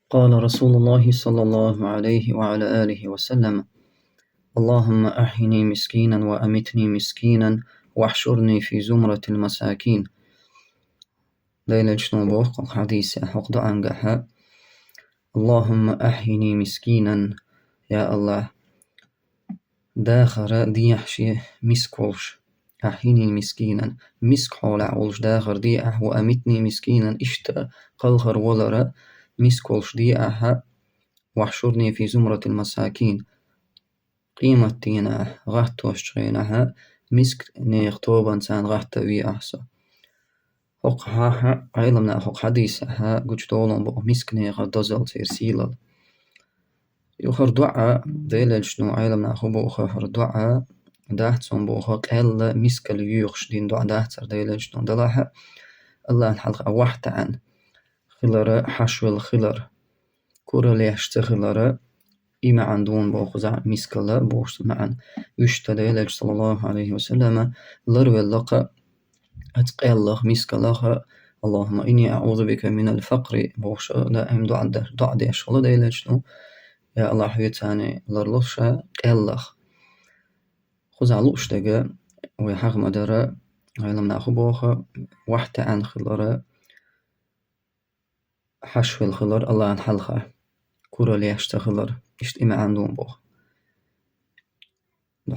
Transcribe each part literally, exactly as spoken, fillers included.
قال رسول الله صلى الله عليه وعلى آله وسلم: اللهم أحيني مسكينا وأمتني مسكينا واحشرني في زمرة المساكين. Делан Элчано боху хӀокху хьадисехь, хӀокху дуӀангахь: اللهم أحيني مسكينا, я АллахӀ, дахар дехьа шен миска волуш, أحيني مسكينا, миска хьолехь волуш дахар дехьа, وأمتني مسكينا, иштта кхалхар валар миска волуш дехьа, واحشرني في زمرة المساكين, къематдийнахь гӀаттошчу хенахь мисканехан тобанца гӀатта вехьа со. ХӀокху хьа-, хьа-, Ӏеламнаха хӀокху хьадисехь гучудолу боху мисканехан дозалла, церан сийлалла. Юха хӀара дуӀа, Делан Элчано, Ӏеламнаха хӀун боху, хӀара дуӀа дац хӀун боху, къелла мискал йоьхуш дина дуӀа дац хӀара, Делан Элчано, делахь а, АллахӀна хьалха вахьтаьӀна хилар, хьашвелла хилар, кураллеш ца хилар, и маьӀна ду боху кхузахь мискал бохучун маьӀна. Иштта Делан Элча, саллаллаху Ӏалайхи ва саллама, ларвелла-кх оцу къеллах, мискалах, اللهم إني أعوذ بك من الفقر бохуш, даим дуӀа де-, дуӀа деш хилла Делан Элчано, я АллахӀ, хьоьца ларло ша къеллах. Кхузахь лууш дерг вай хьаха ма-дарра, Ӏеламнаха хӀун боху, вахьтаьӀна хилар, хьашвелла хилар АллахӀна хьалха, кураллеш ца хилар, иштта и маьӀна ду боху.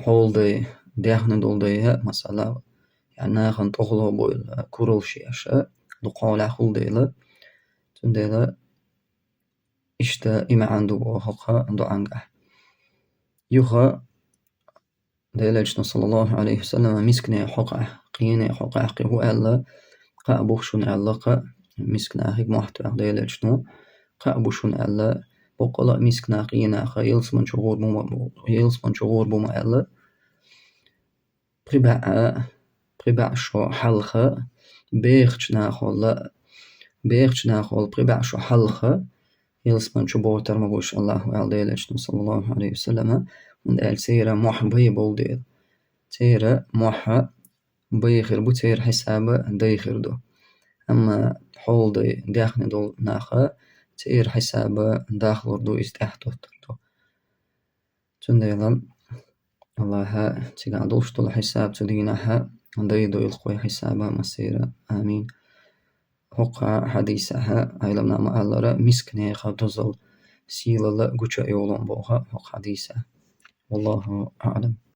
Хьолдай, даьхни долу дай, масала, я нахана тӀехула бевлла, кураллаш еш, дукха хьолехь хуьлу дела, цундела иштта и маьӀна ду боху хӀокху дуӀангахь. Юха Делан Элчано, саллаллаху Ӏалайхи ва саллама, мисканехан хьокъехь, къинойн хьокъехь кхин хӀун аьлла, кхаъ бу шуна аьлла-кх, мисканахе мохь тоьхна Делан Элчано, кхаъ бу шуна аьлла, боккъала а мисканах, къинах ялсамани чу гӀур бу ма, ялсамани чу гӀур бу ма аьлла, пхи бӀе, пхи бӀе шо хьалха, бехачу нахал, бехачу нахал пхи бӀе шо хьалха, ялсамани чу боцур ма бу уьш АллахӀ, аьлла Делан Элчано, саллаллаху Ӏалайхи ва саллама, хӀунда аьлча церан мохь бай болу дела. Церан мохь бай хир бу, церан хьисаб дай хир ду. Амма хьолдай, даьхни долу наха церан хьисаб дахлур ду, иза тӀаьхьатоттур ду. Цундела АллахӀа цигахь долуш долу хьисаб цу дийнахь дай дойла кху хьисаб массеран. Амин. ХӀокху хьадисехь Ӏеламнаха ма-аллара, мисканехан дозалла, сийлалла гучу а йолу боху хӀокху хьадисехь. Валлаху аӀлам.